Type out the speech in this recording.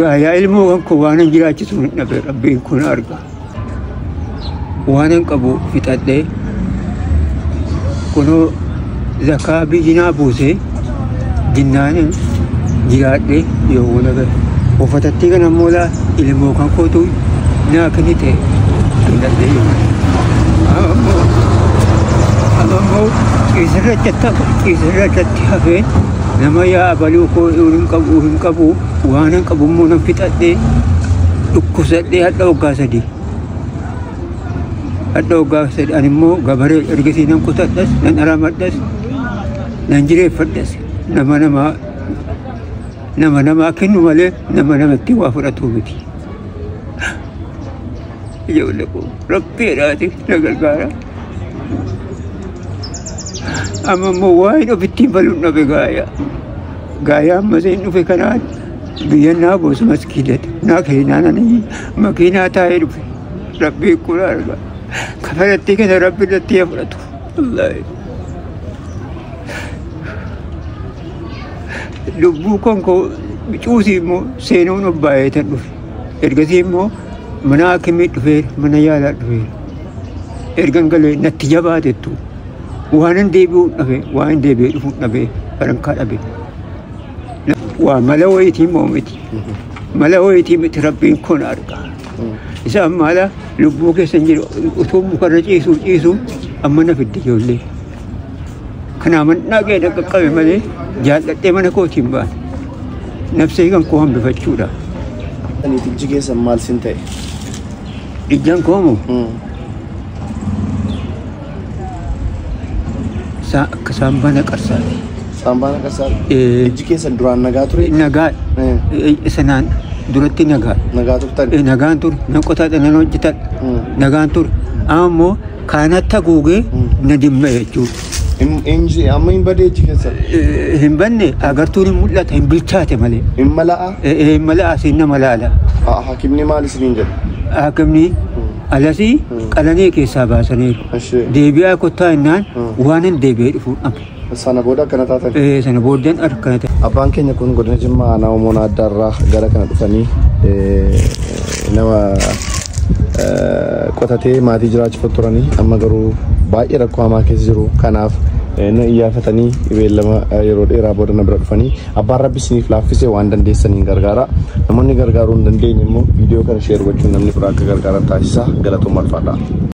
Yaa ilmoo kan koo waan hin jiraachisu hin dhabe rabbiin kun arga. Waan hin qabu fixadhee kunoo zakaa biyyi naa buusee jinnaan jiraadhee yoo naga uffatattii kana immoo laa ilmoo kan kootu naa kennite kennadhee yoo. Amma immoo ciisirratti hafee nama yaa abaluu koo hin qabu waan hin qabu immoo nan fixadhee dhukkubsadhee hadha waggaa 3. Hadha waggaa 3 ani immoo gabaree ergasii nan kutadhas nan aramadhas nan jireeffadhas nama namaa kennu malee nama namatti waa fudhatu miti. Ijoollee koo rabbiidhaati na gargaara. Amma immoo waa hin ofittiin baluun dhabe gaayaa. Gaayaa ammas hin dhufe kanaan biyya naa buusu maskiidatti naa keenaan ani makiinaa taa'ee dhufe rabbii kun arga. Kafalattii kana rabbi irratti haa fudhatu. Wallaahi. Lubbuu kan koo cuusii immoo seenuun of baay'eetan dhufe. Ergasii immoo mana hakimii dhufeera mana yaalaa dhufeera. Ergan galee natti jabaatettu waan hin deebi'uu dhabe waan hin deebi'ee dhufuu dhabe farankaa dhabe. Waa mala wayiitii immoo miti. Mala wayiitii miti rabbiin kun arga. Isa ammaala lubbuu keessa hin jiru utuu mukarra ciisuu amma na fidde ijoollee. Kanaa mannaa ga'e na qaqqabe malee jaalladhee mana kootiin baane. Nafsee kan koo hambifachuudha. Ijji keessan maal sin ta'e? Ijjan koo moo? Akka saambaa naqarsaati. Saambaa naqarsaati? Ijji keessan duraan nagaa ture? Nagaa. Sanaan duratti nagaa. Nagaa turtan? Nagaan ture. Nan qotadha nan hojjetadha. Nagaan ture. Amma immoo kanatti haguugee na dhimma jechuudha. Amma hin badee ijji keessan? Hin banne agartuun hin mul'ata hin bilchaate malee. Hin mala'aa? Hin mala'aa siin nama laala. Hakimni maal isiniin jedhe? Hakimni alasii qalanii keessaa baasaniiru. Deebi'aa kottaa innaan waan hin deebi'ee dhufuu dhabe. Sana booda akkana taatan? Sana booddeen akkana ta'e. Abbaan keenya kun godina Jimmaa aanaa Omoon Addaarraa gara kana dhufanii nama qotatee maatii jiraachifatu turanii amma garuu baay'ee rakkoo hamaa keessa jiru. Kanaaf na iyyaafatanii beellama yeroo dheeraa booda na bira dhufanii abbaan rabbi isiniif laaffisee waan dandeessaniin gargaara. Namoonni gargaaruu hin dandeenye immoo viidiyoo kana sheer gochuun namni biraa akka gargaaran taasisa. Galatooma ulfaadha.